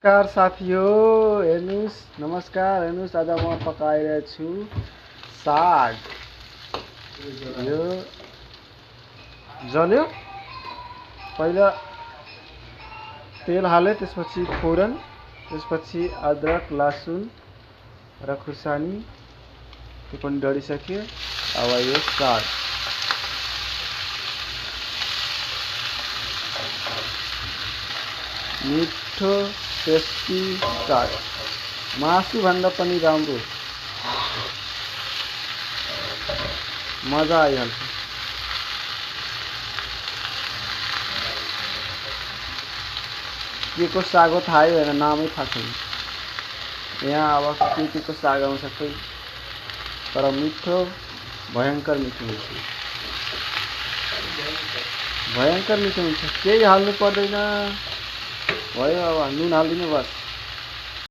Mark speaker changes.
Speaker 1: नमस्कार साथीहो, हेर्नुहोस् नमस्कार हेर्नुहोस् आज म पकाइरहेछु साग। यो जल्यो पहिला तेल हाले, त्यसपछि फोरन, त्यसपछि अदरक लसुन र खुर्सानी त्यो पनि डढिसक्यो। अब यो साग मिठो टेस्टी साग, मासु भन्दा पनि राम्रो, मजा आइहाल्छ। के को साग हो थाहै भएन, नामै थाहा छैन। यहाँ अब के को साग आउँछ खै, तर मिठो, भयङ्कर मिठो हुन्छ, भयङ्कर मिठो हुन्छ। केही हाल्नु पर्दैन, भयो। अब नुन हालिदिनु बस।